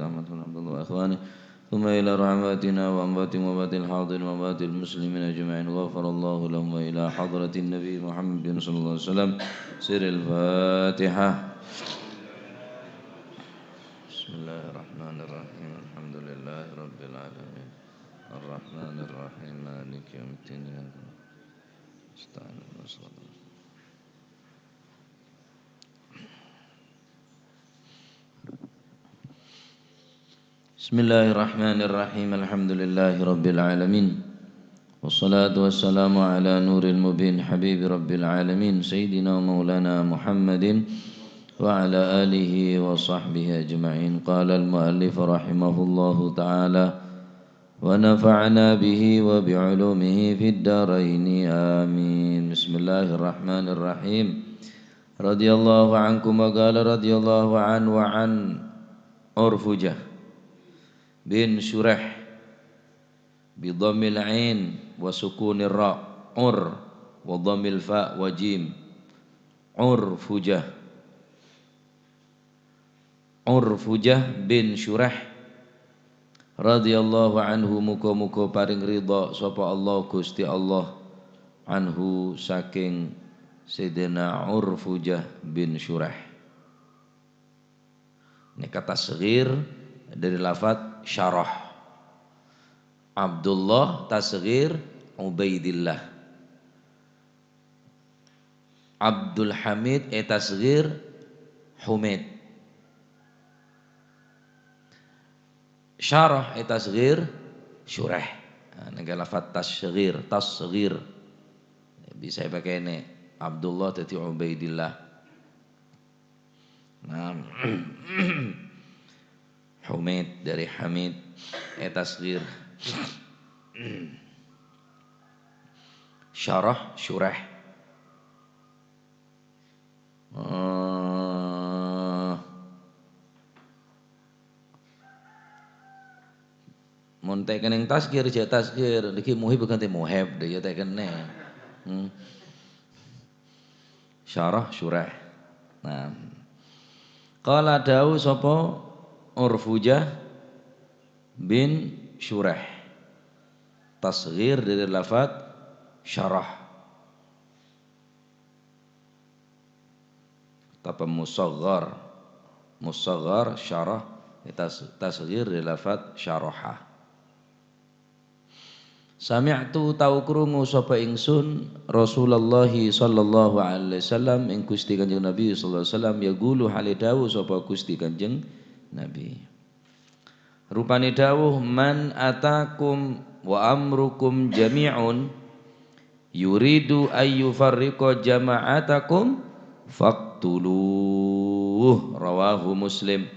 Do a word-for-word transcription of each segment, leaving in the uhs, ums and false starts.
أحمد بن عبد الله وإخوانه، ثم إلى رحماتنا وأمواتهم وأموات الحاضرين وأموات المسلمين أجمعين، غفر الله لهم، وإلى حضرة النبي محمد صلى الله عليه وسلم، سر الفاتحة. بسم الله الرحمن الرحيم. الحمد لله رب العالمين. الرحمن الرحيم. مالك يوم الدين. إياك نعبد وإياك نستعين. بسم الله الرحمن الرحيم. الحمد لله رب العالمين. والصلاة والسلام على نور المبين حبيب رب العالمين سيدنا ومولانا محمد وعلى آله وصحبه أجمعين. قال المؤلف رحمه الله تعالى: ونفعنا به وبعلومه في الدارين. آمين. بسم الله الرحمن الرحيم. رضي الله عنكم، وقال رضي الله عنه وعن عرفجة بن شريح بضم العين وسكون الراء، عر، وضم الفاء وجيم، عرفجة. Urfujah bin Syuraih radhiyallahu anhu, muga-muga paring ridha sapa Allah, Gusti Allah, anhu, saking Sayyidina Urfujah bin Syuraih. Nèka tasghir dhâri lafat syarah. Abdullah tasghir Ubaidillah. Abdul Hamid ètasghir Humaid. Syarah ètasghir Syuraih. Nah, nèka lafat tasghir, tasghir. Bisa èpakènè Abdullah dhâddhi Ubaidillah. Nah, Humaid dhâri Hamid, ètasghir. Syarah, Syuraih. Eh, Mon ta' kennèng tasghir, jhâ' tasghir. Nèka Muhib ghântè Muheb, dhâ, iyâ ta' kennèng. Hmm. Syarah, Syuraih. Nah. Qala, dâbu sapa Urfujah bin Syuraih. Tasghir dhâri lafat syarah. Tapè musaghar. Musaghar, syarah, tas-, tasghir dhâri lafat syaraha. Sami'tu, tao krungu sapa ingsun, Rasulullah sallallahu alaihi wasallam, ing Gusti Kanjeng Nabi sallallahu alaihi wasallam, yaqulu, hale dâbu sapa Gusti Kanjeng Nabi. Rupane dawuh, "Man atakum wa amrukum jami'un yuridu ayyufarriqa jama'atakum faqtuluh." Rawahu Muslim.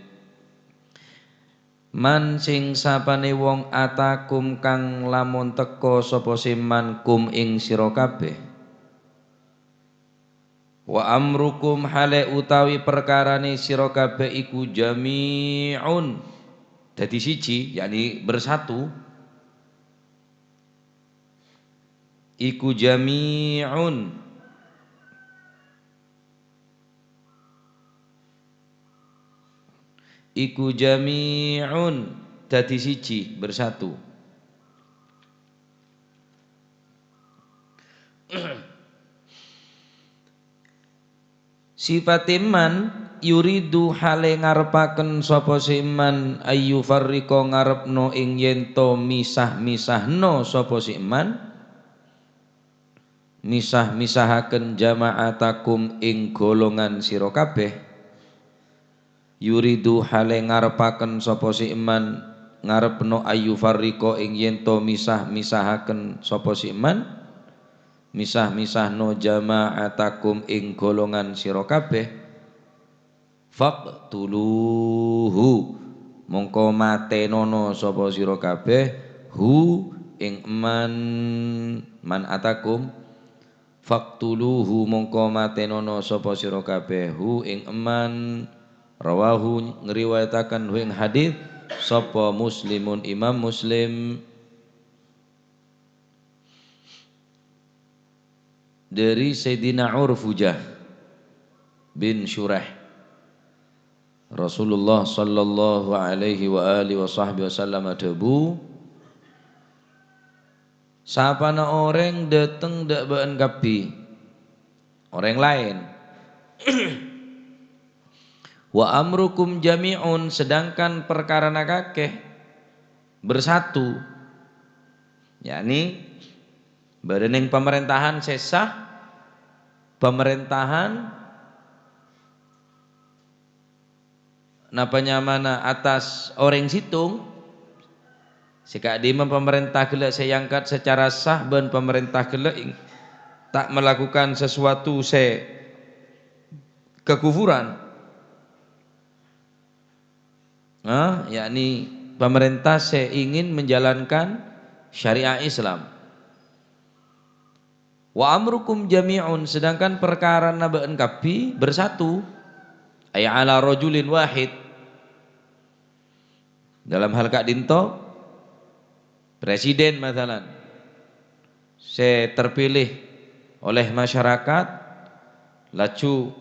Man sing sapane wong atakum kang lamun teka sapa se man kum ing sira kabeh. Wa amrukum hale utawi perkarane sira kabeh iku jami'un, dadi siji, yakni bersatu. Iku jami'un. Iku jami'un, dadi siji, bersatu. Sifate man yuridu hale ngarepaken sapa se man ayyufarriqa ngarepno ing yen to misah-misahno sapa se man. Misah-misahaken jama'atakum ing golongan sira kabeh. Yuridu hale ngarepaken sapa se man, ngarepno ayyufarriqa ing yen to misah-misahaken sapa se man, misah-misahno jama'atakum ing golongan sira kabeh. Faqtuluhu, mongko matenono sapa sira kabeh, hu, ing man, man atakum. Faqtuluhu, mongko matenono sapa sira kabeh, hu, ing man. Rawahu, ngriwayataken hu ing hadis, sapa Muslimun, Imam Muslim. Dari Sayyidina Urfujah bin Syuraih. Rasulullah sallallahu alaihi wa alihi wa sahbihi wasallam adhâbu, "Sapana orèng dâteng dâ' bâ'ân kabbhi, orèng laèn, wa amrukum jami'un, sedangkan parkarana kakè bersatu," yakni bâdâ neng pamarèntahan sè sah, pamarèntahan napa nyamana atas orèng sèttong, sè ka'dimma pamarènta ghellâ' sè èangkat sacara sah bân pamarènta ghellâ' ing-, ta' malakukan sesuatu sè kakufuran, ah, yakni pamarènta sè ingin menjalankan syariat Islam. "Wa amrukum jami'un," sedangkan parkarana bâ'ân kabbhi bersatu, ay ala rajulin wahid. Dalam hal ka'dinto, presiden, masalan, sè terpilih oleh masyarakat, laju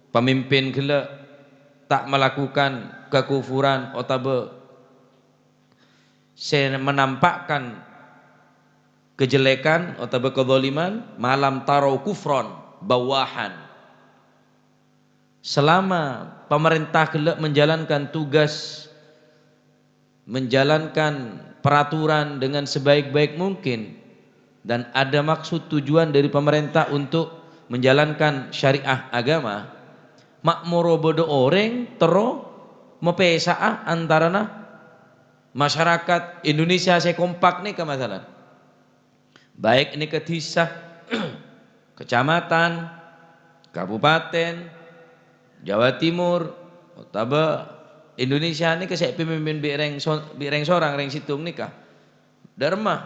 pamimpin ghellâ' ta' malakukan kakufuran otabâ sè menampakkan kejelekan otabâ kezaliman, "Ma lam tarau kufran bawahan." Selama pamarènta ghellâ' menjalankan tugas, menjalankan peraturan dengan sebaik-baik mungkin, dan ada maksud tujuan dari pamarènta untuk menjalankan syariah agama, ma' moro bâdâ orèng terro mapèsa'a antarana masyarakat Indonesia sè kompak nèka, masalan. Baik nèka dhisa, kecamatan, kabupaten, Jawa Timur, otabâ Indonesia nèka sè èpamimpin bi' rèng so-, bi' rèng sorang, rèng sèttong nèka. Dâ' remma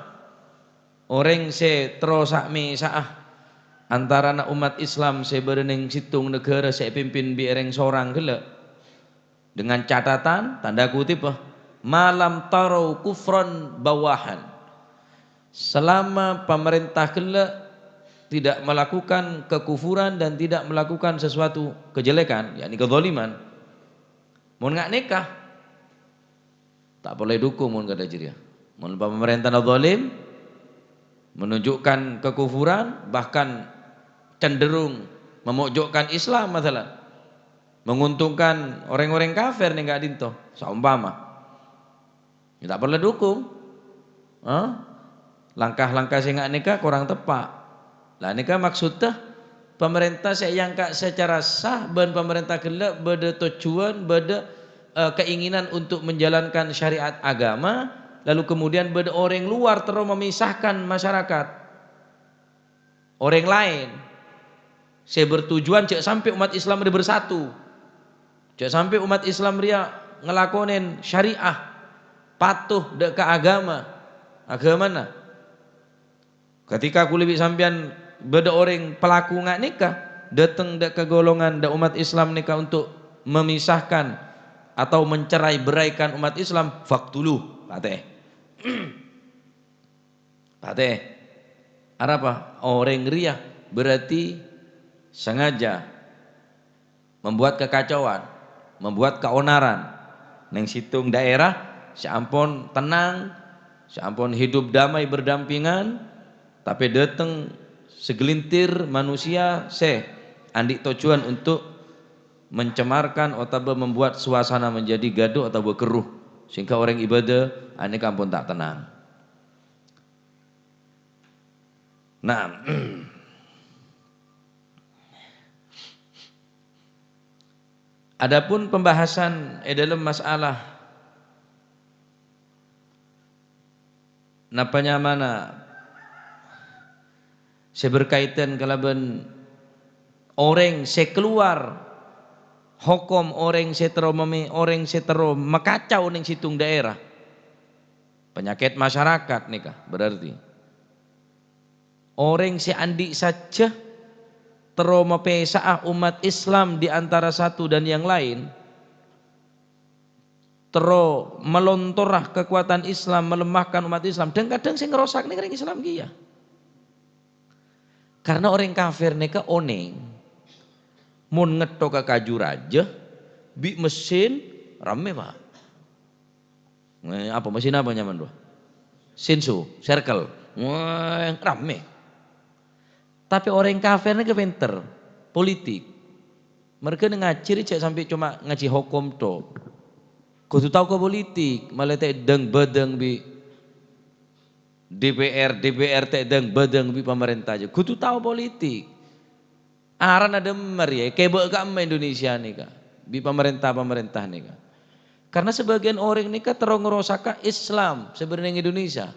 orèng sè terro sa'-mèsa'a antarana umat Islam sè bâdâ neng sèttong naghârâ sè èpimpin bi' rèng sorang ghellâ'. Dengan catatan, tanda kutip, eh, "Ma lam tarau kufran bawahan." Selama pamarènta ghellâ' tidak melakukan kekufuran dan tidak melakukan sesuatu kejelekan, yakni kezaliman, mon nga' nèka, ta' parlo èdukung mon kadhâ' jârèya. Mon pamarèntana zalim, menunjukkan kekufuran, bahkan cenderung memojokkan Islam, masalan, menguntungkan orèng-orèng kafir neng ka'dinto, saompama. Ya, ta' parlo dukung. Hah? Langkah-langkah sè nga' nèka korang teppa'. La nèka maksodda, pamarènta sè èangka' sacara sah bân pamarènta ghellâ' bâdâ tojjhuwân, bâdâ, eh, keinginan untuk menjalankan syariat agama, lalu kemudian bâdâ orèng luar terro memisahkan masyarakat. Orèng laèn sè bertujuan jhâ' sampè' umat Islam rèya bersatu. Jhâ' sampè' umat Islam rèya ngalakonè syariah, patuh dâ' ka agama, agamana. Ketika kulâ bi' sampèyan bâdâ orèng pelaku nga' nèka, dâteng dâ' ka golongan dâ' umat Islam nèka untuk memisahkan atau mencerai-beraikan umat Islam, faqtuluh, patè. Patè. Arapa? Orèng rèya berarti sengaja membuat kekacauan, membuat keonaran neng sèttong daerah sè ampon tenang, sè ampon hidup damai berdampingan, tapè dâteng segelintir manusia sè andi' tojjhuwân untuk mencemarkan otabâ membuat suasana menjadi gaduh otabâ kerruh, sehingga orèng ibadah anèka ampon ta' tenang. Nah, adapun pembahasan è dâlem masalah napa nyamana sè berkaitan kalabân orèng sè kalowar hokom, orèng sè terro mame-, orèng sè terro makacau neng sèttong daerah. Penyakit masyarakat nèka berarti. Orèng sè andi' sajjhâ terro mapèsa'a umat Islam di antara satu dan yang lain, terro malontora kekuatan Islam, melemahkan umat Islam, dhâng-kadhâng sè ngrosak nèng orèng Islam kèya. Karna orèng kafir nèka onèng, mon ngettoka kaju rajâ, Bi' mesin, rammè, Pak. Eh, apa, mesin apa nyamana, Pak? Shinsu, Circle. Wah, rammè. Tapè orèng kafir nèka pènter, politik. Mergana ngajhi rè jhâ' sampè' coma ngajhi hokom tok. Kodhu tao ka politik, malè ta' èdhâng-bâdhâng bi' D P R, D P R ta' èdhâng-bâdhâng bi' pamarènta jâ. Kodhu tao politik. Arana dâmma rèya, èkèbâ' ka'emma Indonesia nèka, bi' pamarènta-pamarènta nèka. Karena sebagian orèng nèka terro ngarosaka Islam sè bâdâ neng Indonesia.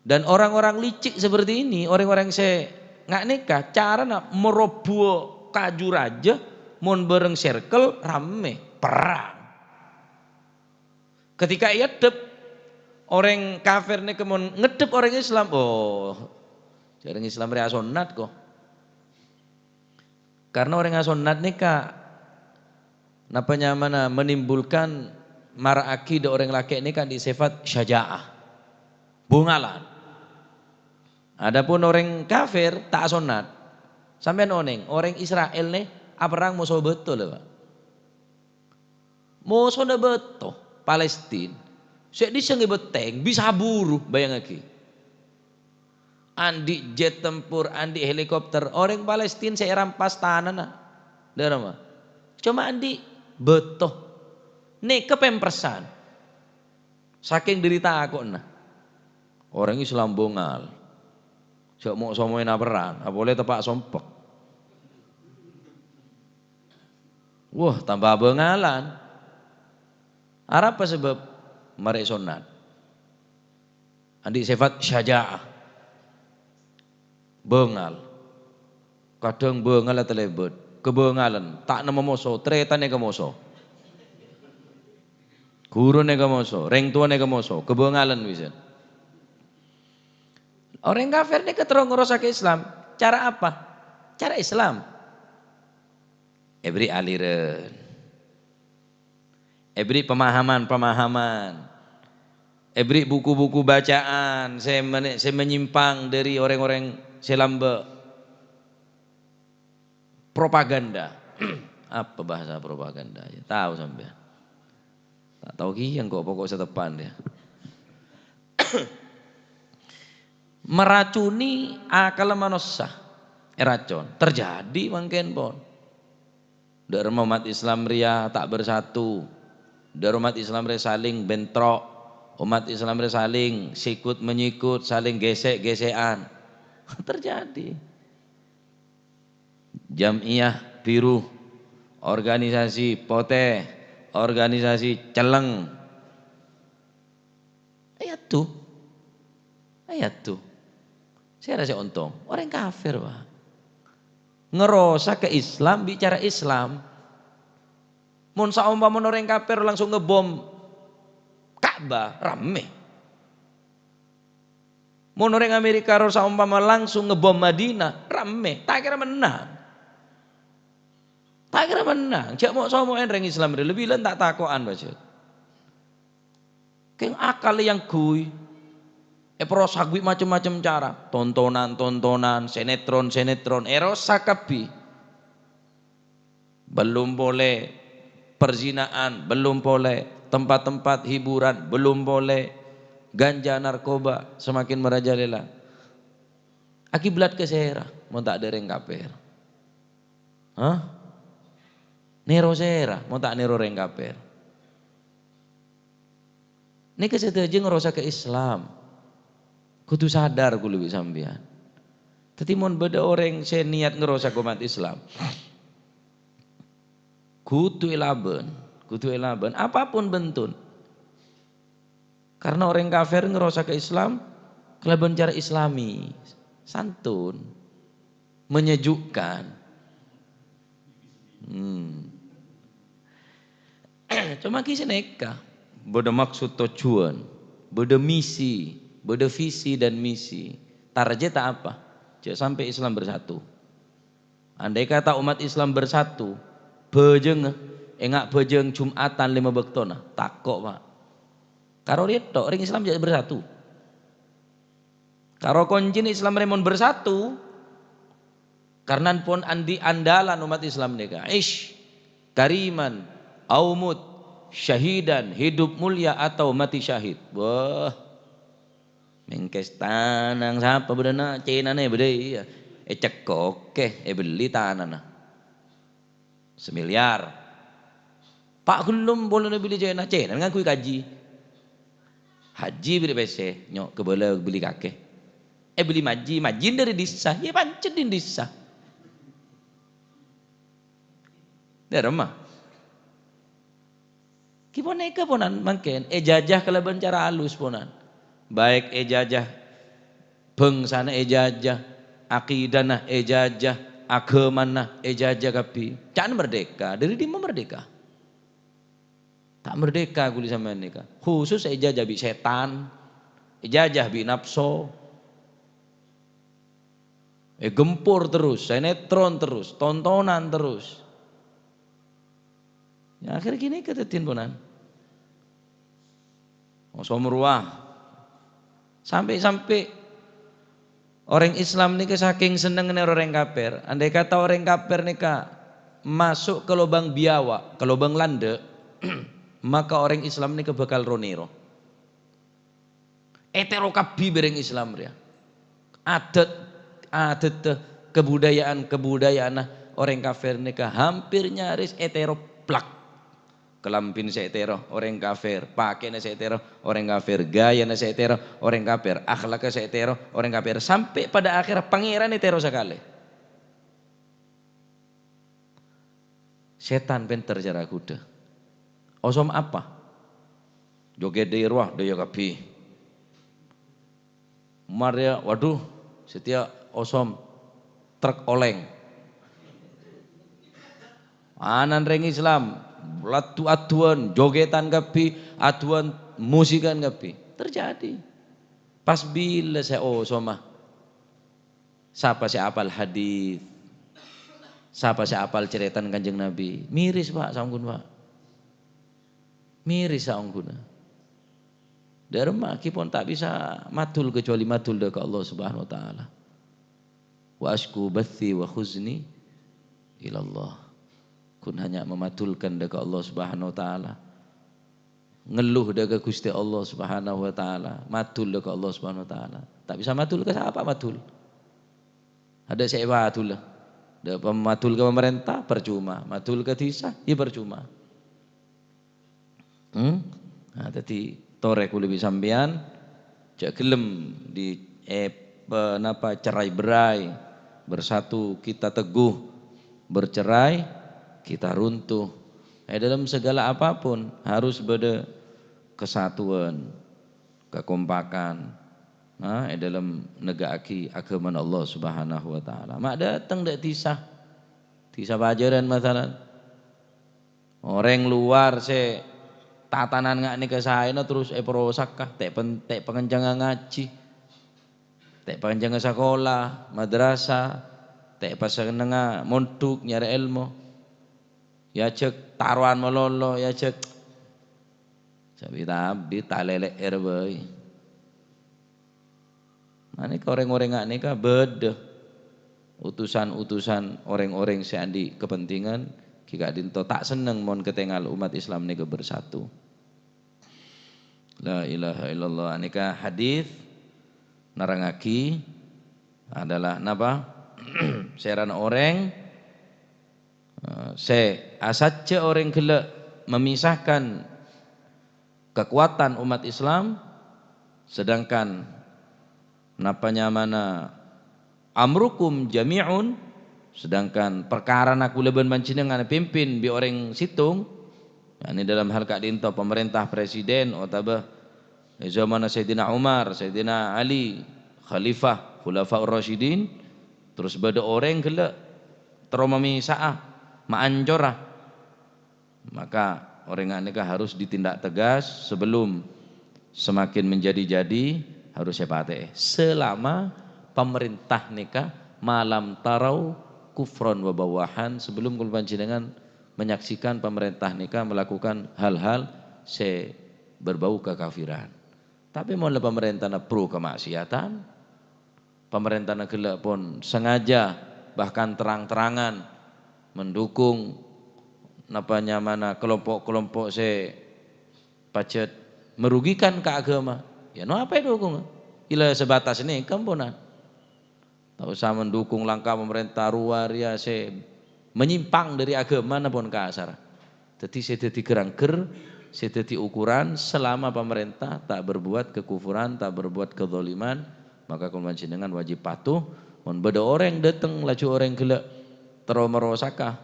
Dan orang-orang licik seperti ini, orang-orang sè nga' nèka, carana marobbuwâ kaju rajâ, mon bâreng Circle, rammè, perrang. Ketika èaddhep, orèng kafir nèka mon ngaddhep orèng Islam, oh, jhâ' orèng Islam rèya asonnat, ko. Karena orèng asonnat nèka, napa nyamana, menimbulkan, mara'aghi dâ' orèng lakè' nèka andi' sèfat syaja'ah, bângalan. Adapun orèng kafir ta' asonnat. Sampèyan onèng, orèng Israel nè aperrang moso bâto, lho, Pak. Mosona bâto, Palestina. Sè dhisèng è bâtèng, bisa buru, bâjângaghi. Andi' jet tempur, andi' helikopter, orèng Palestina sè èrampas tanana. Dâ' remma? Coma andi' bâto. Nèka pèmpersan. Sakèng dâri tako'na. Orèng Islam bângal. Jhâ' mo'-somo'è naperrang, apolè teppa' sompek. Wah, tamba bângalan. Arapa sabâb? Marè sonnat. Andi' sèfat syaja'ah. Bângal. Kadhâng bângal la talèbât. Kabângalan. Ta' nemmo moso. Tarètanè ka moso. Ghuruna ka moso. Rèng towana ka moso. Kabângalan bisa. Orèng kafir nèka terro ngarosakè Islam. Cara apa? Cara Islam. Èberri' aliran. Èberri' pemahaman-pemahaman. Èberri' buku-buku bacaan sè men-, sè menyimpang dâri orèng-orèng sè lambâ'. Propaganda. Apa bahasa propaganda? Ya, tao sampèyan. Ta' tao kèya engko', pokok sè teppa' rèya. Meracuni akalla manossa. Èracon. Terjadi mangkèn pon. Dâ' remma umat Islam rèya ta' bersatu. Dâ' remma umat Islam rèya saling bentrok. Umat Islam rèya saling sikut-menyikut, saling gèsè'-gèsè'an. Terjadi. Jam'iyah biru, organisasi potè, organisasi celleng. Ayaddu. Ayaddu. Sèra sè ontong? Orèng kafir, Pak. Ngarosakè Islam bi' cara Islam. Mon saompamana orèng kafir langsung ngebom Ka'bah, rammè. Mon orèng Amerika ro saompama langsung ngebom Madinah, rammè. Ta' kèra mennang. Ta' kèra mennang. Jhâ' mo'-somo'è rèng Islam rè, lebih lan ta' tako'an, Pak. Kèng akal yang ghuy. Èperosak bi' macem-macem cara. Tontonan-tontonan, sinetron-sinetron, èrosak kabbhi. Belum polè perzinaan, belum polè tempat-tempat hiburan, belum polè ganja, narkoba semakin merajalela. Akiblat ka sèra, mon ta' dâ' rèng kafir. Hah? Nèro sèra, mon ta' nèro rèng kafir. Nèka sadhâjâ ngarosakè Islam. Kodhu sadar kaulâ bi' sampèyan. Dhâddhi, mon bâdâ orèng sè niyat ngarosakè ommat Islam, kodhu èlabân, kodhu èlabân, apapun bentona. Karena orèng kafir ngarosakè Islam kalabân cara Islami, santun, menyejukkan. Hmm. Coma ghi' sanèka, bâdâ maksud tojjhuwân, bâdâ misi, bâdâ visi dan misi. Tarjeta apa? Jhâ' sampè' Islam bersatu. Andai kata umat Islam bersatu, bhâjângnga, enga' bhâjâng Jumatan lèma bâktona, tako', Pak. Karo rèya tok, orèng Islam jhâ' bersatu. Karo koncèna Islam rèya mon bersatu, karena pon andi' andalan umat Islam nèka. Ish. Kariman, aw mut syahidan, hidup mulia atau mati syahid. Wah, mèngkès tanang sapa bâdâna, cènana è bâdâ, iyâ. Ècekkokkè, èbelli tanana. Samiliar. Pa' ghellem polana belliyâ cèna, cèna ngangghuy kaji. Haji bâri' pèssè, nyo' kabâlâ belliyâ kakè. Èbelli maji, maji dâri dhisa, iyâ pancèn dâri dhisa. Dâremma. Ghi ponèka, ponan, mangkèn èjajah kalabân cara alus, ponan. Baik èjajah bângsana èjajah, akidana èjajah, aghâmana èjajah kabbhi. Ca'na merdeka, dâri dimma merdeka? Ta' merdeka ghuli sampèyan nèka. Khusus èjajah bi' sètan, èjajah bi' napso. Ègempor terros, sinetron terros, tontonan terros. Ya, akhèr ghânèka dhâddhiyân, ponan. Osom rowa. Sampè'-sampè' orèng Islam nèka sakèng sennengnga nèro orèng kafir. Andai kata orèng kafir nèka maso' ka lobâng biyawa', ka lobâng landhâ', maka orèng Islam nèka bhâkal ro-nèro. Ètèro kabbhi bi' orèng Islam rèya. Adat, adatta, kabudayaan-kabudayaanna orèng kafir nèka hampir nyaris ètèro plak. Kalambhina sè ètèro orèng kafir, pakèyanna sè ètèro orèng kafir, ghâjâna sè ètèro orèng kafir, akhlakka sè ètèro orèng kafir, sampè' pada akhèrra Pangèran ètèro sakalè. Sètan pènter cara ghudhâ. Osom apa? Jogèt dâ' iyâ rowa, dâ' iyâ kabbhi. Marèya, waduh, satèya osom trek olèng. Ana' orèng Islam, laddu-adduwân, jogètan kabbhi, adduwân musikan kabbhi. Terjadi. Pas bilâ sè osoma? Sapa sè apal hadis? Sapa sè apal carètana Kanjeng Nabi? Miris, Pa', saongghuna, Pa'. Miris saongghuna. Dâremma ghi pon ta' bisa madul kecuali madul dâ' ka Allah Subhanahu wa Ta'ala. "Wa asyku bathi wa huzni ilallah." Ghun hanya memadulkan dâ' ka Allah Subhanahu wa Ta'ala. Ngelluh dâ' ka Ghustè Allah Subhanahu wa Ta'ala, madul dâ' ka Allah Subhanahu wa Ta'ala. Ta' bisa madul ka sapa madul? Adâ' sè èpadulâ. Dâ' pam-, madul ka pamarènta, parcoma. Madul ka dhisa, iyâ parcoma. Hmm? Nah, dhâddhi torè kaulâ bi' sampèyan, jhâ' ghellem di-, eh, pe-, napa, cerai-berai, bersatu kita teguh, bercerai kita runtuh. È dâlem segala apapun harus bâdâ kesatuan, kekompakan, nah, è dâlem nega'aghi aghâmana Allah Subhanahu wa Ta'ala. Ma' dâteng dâ' dhisa, dhisa Pajârân, masalan. Orèng luar sè tatanan nga' nèka saèna terros èparosakka, ta' pen-, ta' pangencangnga ngajhi, ta' pangencangnga sakola, madrasah, ta' pasennengnga mondhuk nyarè èlmo. Èajhâk tarowan malolo, èajhâk sabi-tabi talèlè'èr bhâi. Manèka orèng-orèng nga' nèka bâdâ utusan-utusan orèng-orèng sè andi' kapentingan, ghi ka'dinto ta' senneng mon katèngal umat Islam nèka bersatu. La ilaha illallah. Nèka hadis nerrangngaghi adalah napa? Sèrana orèng Eh, sè asajjhâ orèng ghellâ' memisahkan kakowadhân ommat Islam, sedangkan napa nyamana amrukum jami'un, sedangkan parkarana kaulâ bân panjhennengngan èpimpin bi' orèng sèttong, yakni dalam hal ka'dinto pamarènta presiden otabâ è zamanna Sayyidina Umar, Sayyidina Ali, khalifah, khulafaur rasyidin, terros bâdâ orèng ghellâ' terro mamèsa'a, maancora, maka orèng nèka harus ditindak tegas sebelum semakin menjadi-jadi, harus èpatè'è. Selama pamarènta nèka ma lam tarau kufran wa bawahan, sebelum kaulâ panjhennengngan menyaksikan pamarènta nèka melakukan hal-hal sè berbau kekafiran. Tapè mon la pamarèntana pro kamaksiatan, pamarèntana ghellâ' pon sengaja, bahkan terang-terangan mendukung napa nyamana kelompok-kelompok sè pajhât merugikan ka aghâma, ya no apa èdhukung? Ila sebatas nèka, amponan. Ta' osa mendukung langkah pemerintah rowa rèya sè menyimpang dhâri aghâma, napa mon kasar. Dhâddhi sè dhâddhi gherangghèr, sè dhâddhi ukuran, selama pemerintah ta' berbuat kekufuran, ta' berbuat kezaliman, maka kaulâ panjhennengngan wajib patuh. Mon bâdâ orèng dâteng, laju orèng ghellâ' terro marosaka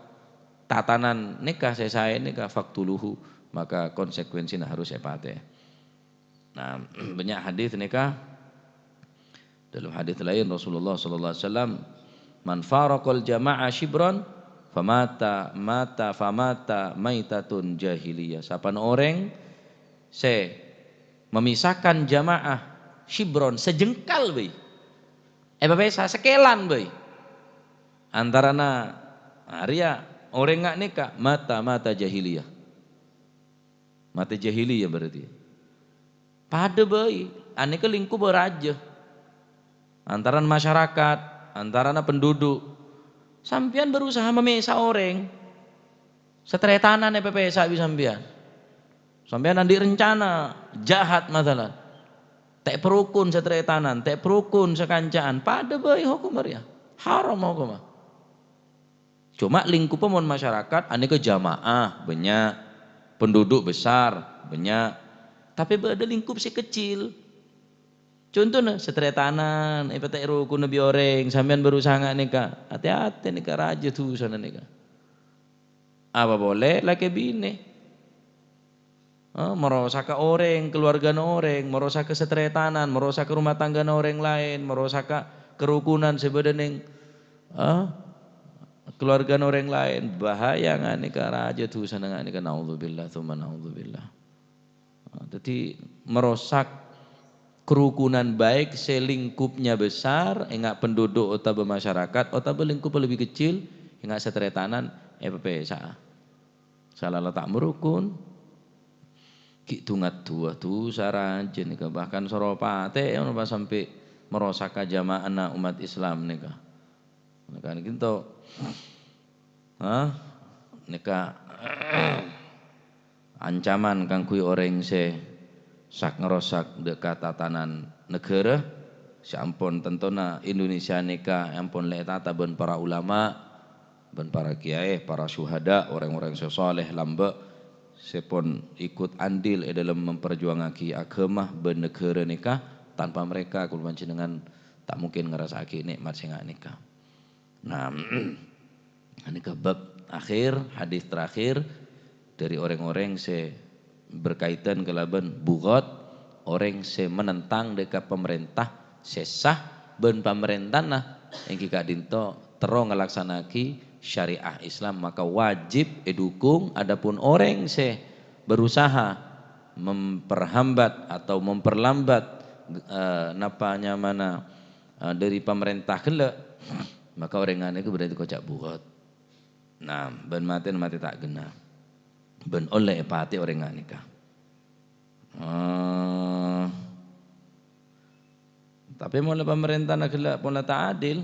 tatanan nèka sè saè nèka, faqtuluhu, maka konsekuensina harus èpatè'è. Nah, bânnya' hadis nèka. Dalam hadis lain, Rasulullah sallallahu alaihi wasallam, "Man faraqal jama'a shibran famata, mata, famata maitatun jahiliyah." Sapana orèng sè memisahkan jamaah shibron, sajengkal bhâi, èpapèsa sakèlan bhâi, antarana, ah, rèya orèng nga' nèka, mata, mata jahiliyah. Matè jahiliyah berarti. Padâ bhâi, anèka lingkup rajâ. Antarana masyarakat, antarana penduduk. Sampèyan berusaha mamèsa orèng. Sataretanan èpapèsa bi' sampèyan. Sampèyan andi' rencana jahat, masalan. Ta' èparokon sataretanan, ta' èparokon sakanca'an. Padâ bhâi hokomma rèya. Haram hokomma. Coma lingkup mon masyarakat, anèka jamaah, bânnya'. Penduduk besar, bânnya'. Tapè bâdâ lingkup sè kecil. Contona, sataretanan, èpatè' rokonna bi' orèng, sampèyan berusaha nga' nèka. Ati-ati nèka, rajâ dusana nèka. Apa polè lakè binè. Eh, marosaka orèng, keluargana orèng, marosaka sataretanan, marosaka rumah tanggana orèng laèn, marosaka karukunan sè bâdâ neng, eh, keluargana orèng laèn. Bahaya nga' nèka, rajâ dusana nga' nèka. Naudzubillah, tsumma naudzubillah. Nah, dhâddhi, merosak kerukunan baik sè lingkupnya besar, enga' penduduk otabâ masyarakat, otabâ lingkupnya lebih kecil, enga' sataretanan, èpapèsa'a. Sala la ta' marokon, ghi' du-ngaddhuwâ dusa rajâ nèka, bahkan soro patè, napa sampè' merosaka jama'anna umat Islam nèka. Nèka nèka ento. Hah? Nèka ancaman kaangghuy orèng sè sak-ngrosak dâ' ka tatanan naghârâ, sè ampon tantona Indonesia nèka ampon la ètata bân para ulama, bân para kiyaè, para syuhada, orèng-orèng sè saleh lambâ', sè pon ikut andil è dâlem memperjuangaghi aghâma bân naghârâ nèka. Tanpa mereka, kaulâ panjhennengngan ta' mungkin ngarassa'aghi nè'mat sè nga' nèka. Nah, nèka bab akhir, hadis terakhir dâri orèng-orèng sè berkaitan kalabân bughat, orèng sè menentang dâ' ka pamarènta sè sah bân pamarèntana èngghi ka'dinto terro ngalaksana'aghi syariah Islam, maka wajib èdukung. Adapun orèng sè berusaha memperhambat atau memperlambat, eh, napa nyamana, eh, dâri pamarènta ghellâ', maka orèng nganèka berarti koca' bughat. Nah, bân matèna matè ta' ghenna. Bân ollè èpatè'è orèng nganèka. Eh, tapè mon la pamarèntana ghellâ' pon la ta' adil,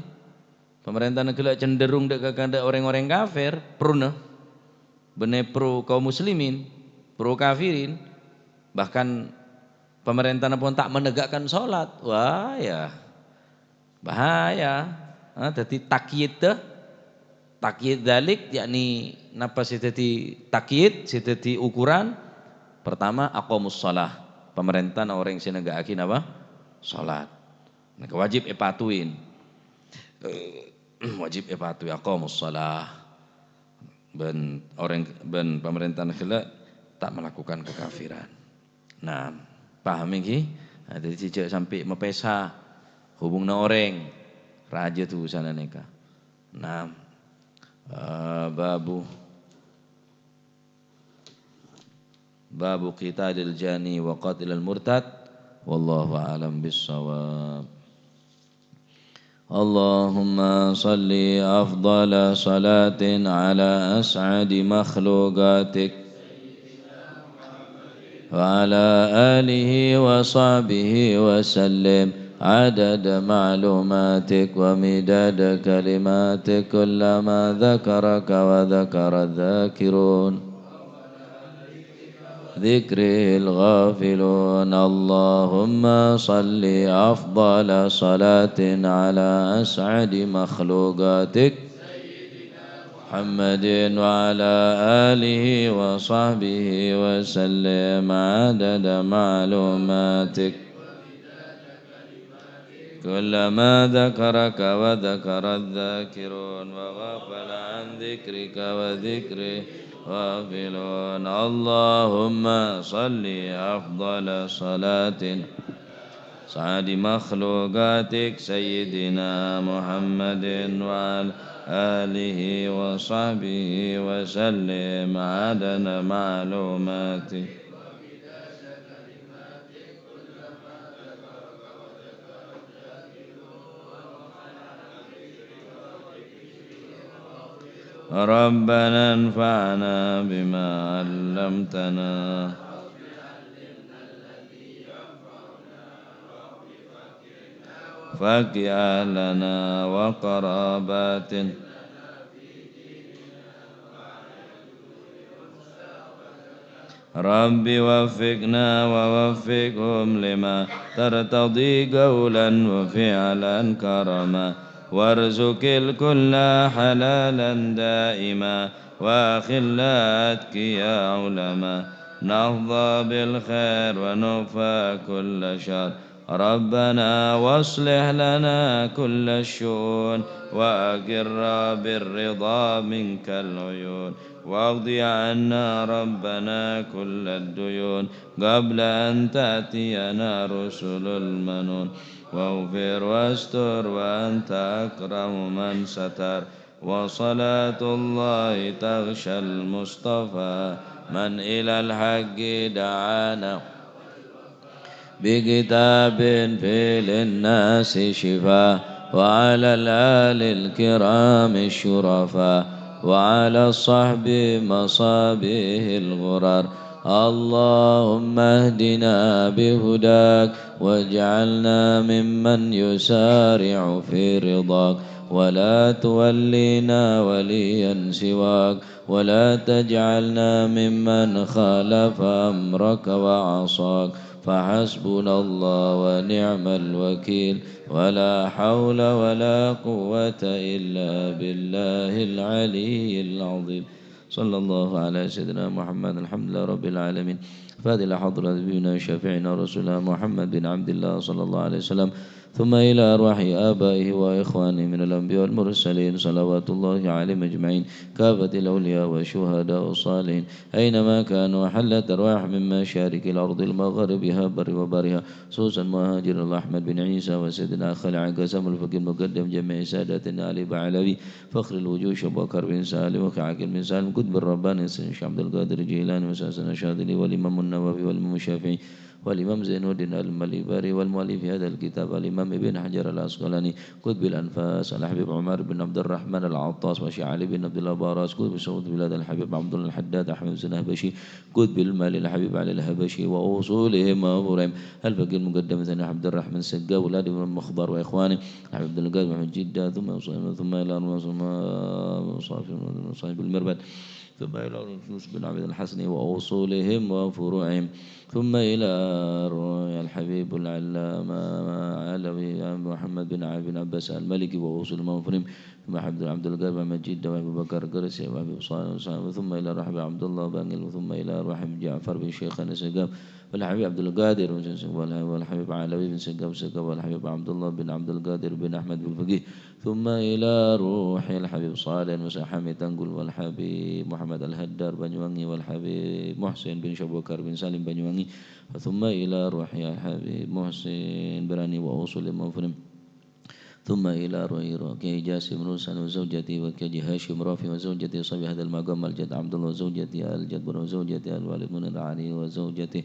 pamarèntana ghellâ' cenderung dâ' ka kandhâ' orèng-orèng kafir, pro-na, bânnè pro kaum muslimin, pro kafirin, bahkan pamarèntana pon ta' menegakkan sholat. Wah, ya. Bahaya. Ha, dhâddhi takyid, takyid dzalik, yakni napa sè dhâddhi takyid, sè dhâddhi ukuran? Pertama, aqamus shalah. Pamarèntana orèng sè nega'aghi napa? Sholat. Nèka wajib èpatuin. Eh, wajib èpatuin, aqamus shalah. Bân orèng, bân pamarèntana ghellâ' ta' melakukan kekafiran. Nah, paham èngghi? Nah, dhâddhi jhâ' sampè' mapèsa hubunganna orèng, rajâ dusana nèka. Nah, eh, babu, babu qitalil jani wa qatlil murtad. Wallahu a'lam bissawab. اللهم صل أفضل صلاة على أسعد مخلوقاتك وعلى آله وصحبه وسلم. عدد معلوماتك ومداد كلماتك، كلما ذكرك وذكر الذاكرون، ذكره الغافلون. اللهم صل أفضل صلاة على أسعد مخلوقاتك محمد وعلى آله وصحبه وسلم عدد معلوماتك. كلما ذكرك وذكر الذاكرون وغفل عن ذكرك وذكره غافلون. اللهم صل أفضل صلاة سعد مخلوقاتك سيدنا محمد وعلى آله وصحبه وسلم عدد معلوماتك. ربنا انفعنا بما علمتنا. فك أهلنا وقراباتنا. رب وفقنا ووفقهم لما ترتضي قولا وفعلا كرما، وارزق الكل حلالا دائما، وأخلاء أتقياء علما، نحظى بالخير ونكفى كل شر. ربنا واصلح لنا كل الشؤون، وأقر بالرضا منك العيون، واقض عنا ربنا كل الديون، قبل أن تأتينا رسل المنون، واغفر واستر وأنت أكرم من ستر، وصلاة الله تغشى المصطفى، من إلى الحق دعانا بكتاب فيه للناس شفاء، وعلى الآل الكرام الشرفاء، وعلى الصحب مصابيح الغرر. اللهم اهدنا بهداك، واجعلنا ممن يسارع في رضاك، ولا تولينا وليا سواك، ولا تجعلنا ممن خالف أمرك وعصاك. فحسبنا الله ونعم الوكيل، ولا حول ولا قوة إلا بالله العلي العظيم. صلى الله على سيدنا محمد. الحمد لله رب العالمين. فاتحة حضرة نبينا وشفيعنا ورسولنا محمد بن عبد الله صلى الله عليه وسلم. ثم إلى أرواح آبائه وإخوانه من الأنبياء والمرسلين، صلوات الله عليهم أجمعين، كافة الأولياء والشهداء والصالحين، أينما كانوا حلت أرواحهم من مشارق الأرض لمغاربها بر وبحرها، خصوصا مهاجرنا أحمد بن عيسى وسيدنا خليل عقاسم الفقيه المقدم جميع ساداتنا آل بعلوي، فخر الوجود شيخ بكر بن سالم وأخي عاقل بن سالم، قطب الرباني سيدنا الشيخ عبد القادر الجيلاني وأستاذنا الشاذلي والإمام النووي والإمام الشافعي والإمام زين الدين المليباري والمؤلف هذا الكتاب الإمام ابن حجر العسقلاني، قطب الأنفاس الحبيب عمر بن عبد الرحمن العطاس وشيخ علي بن عبد الله باراس، قطب شموخ بلاد الحبيب عبد الله الحداد أحمد بن الحبشي، قطب المال الحبيب علي الحبشي وأصولهم وفروعهم، الفقيه المقدم ثاني عبد الرحمن سقا، أولاد بن مخضر وإخوانه، الحبيب عبد القادر محمد جدة، ثم ثم إلى صاحب المربد. ثم إلى رؤوس بن عبد الحسن وأصولهم وفروعهم، ثم إلى روح الحبيب العلامة علوي محمد بن علي بن عباس المالكي وأصول المنفرم، ثم حبيب عبد القادر محمد جدة وأبي بكر قرسي وأبي صالح وصحبه، ثم إلى روح عبد الله بانجل، ثم إلى روح جعفر بن شيخان السقاف، والحبيب عبد القادر بن سقاف، والحبيب علوي بن سقاف السقاف، والحبيب عبد الله بن عبد القادر بن أحمد بن الفقيه، ثم إلى روح الحبيب صالح المسيح حميد تنقل والحبيب محمد الهدار بنيوانجي والحبيب محسن بن شبوكر بن سالم بنيوانجي، ثم إلى روح الحبيب محسن براني وأصول المفرم، ثم إلى روح روح كي جاسم روسان وزوجته وكي هاشم رافي وزوجته صبي هذا المقام الجد عبد الله وزوجته الجد بن وزوجته الوالد منير علي وزوجته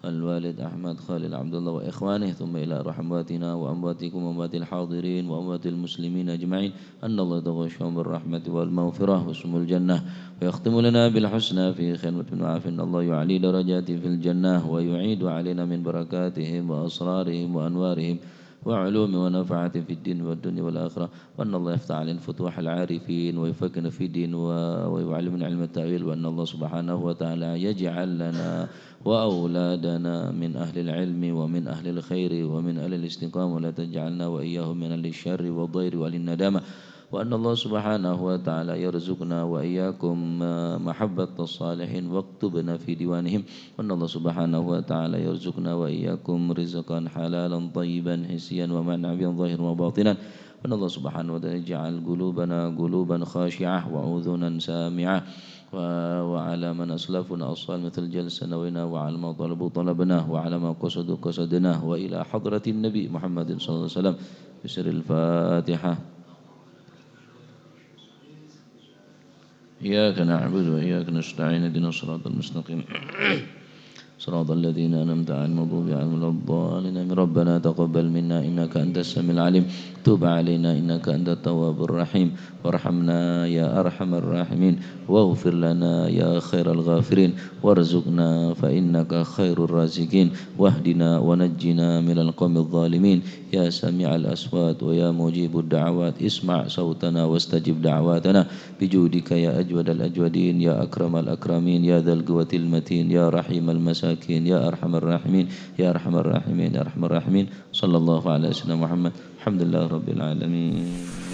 الوالد أحمد خالد عبد الله وإخوانه، ثم إلى أرواح أمواتنا وأمواتكم وأموات الحاضرين وأموات المسلمين أجمعين، أن الله يتغشاهم بالرحمة والمغفرة ويسكنهم الجنة، ويختم لنا بالحسنى في خير وعافية. إن الله يعلي درجاتهم في الجنة، ويعيد علينا من بركاتهم وأسرارهم وأنوارهم وعلوم ونفعات في الدين والدنيا والآخرة، وأن الله يفتح علينا فتوح العارفين ويفقهنا في الدين و-، ويعلمنا علم التأويل، وأن الله سبحانه وتعالى يجعل لنا وأولادنا من أهل العلم ومن أهل الخير ومن أهل الاستقامة، ولا تجعلنا وإياهم من أهل الشر والضير وأهل الندامة، وأن الله سبحانه وتعالى يرزقنا وإياكم محبة الصالحين واكتبنا في ديوانهم، وأن الله سبحانه وتعالى يرزقنا وإياكم رزقا حلالا طيبا حسيا ومعنويا ظاهرا وباطنا، وأن الله سبحانه وتعالى يجعل قلوبنا قلوبا خاشعة وأذنا سامعة، و-، وعلى من أسلفنا أوصال مثل جلسة نوينا، وعلى ما طلبوا طلبنا، وعلى ما قصدوا قصدنا، وإلى حضرة النبي محمد صلى الله عليه وسلم بسر الفاتحة. إياك نعبد وإياك نستعين، اهدنا الصراط المستقيم، صراط الذين أنعمت عليهم غير المغضوب عليهم ولا الضالين. آمين. ربنا تقبل منا إنك أنت السميع العليم، تب علينا إنك أنت التواب الرحيم، وارحمنا يا أرحم الراحمين، واغفر لنا يا خير الغافرين، وارزقنا فإنك خير الرازقين، واهدنا ونجنا من القوم الظالمين. يا سميع الأصوات ويا مجيب الدعوات، اسمع صوتنا واستجب دعواتنا بجودك يا أجود الأجودين، يا أكرم الأكرمين، يا ذا القوة المتين، يا رحيم المساكين، يا أرحم الراحمين، يا أرحم الراحمين، يا أرحم الراحمين. صلى الله على سيدنا محمد. الحمد لله رب العالمين.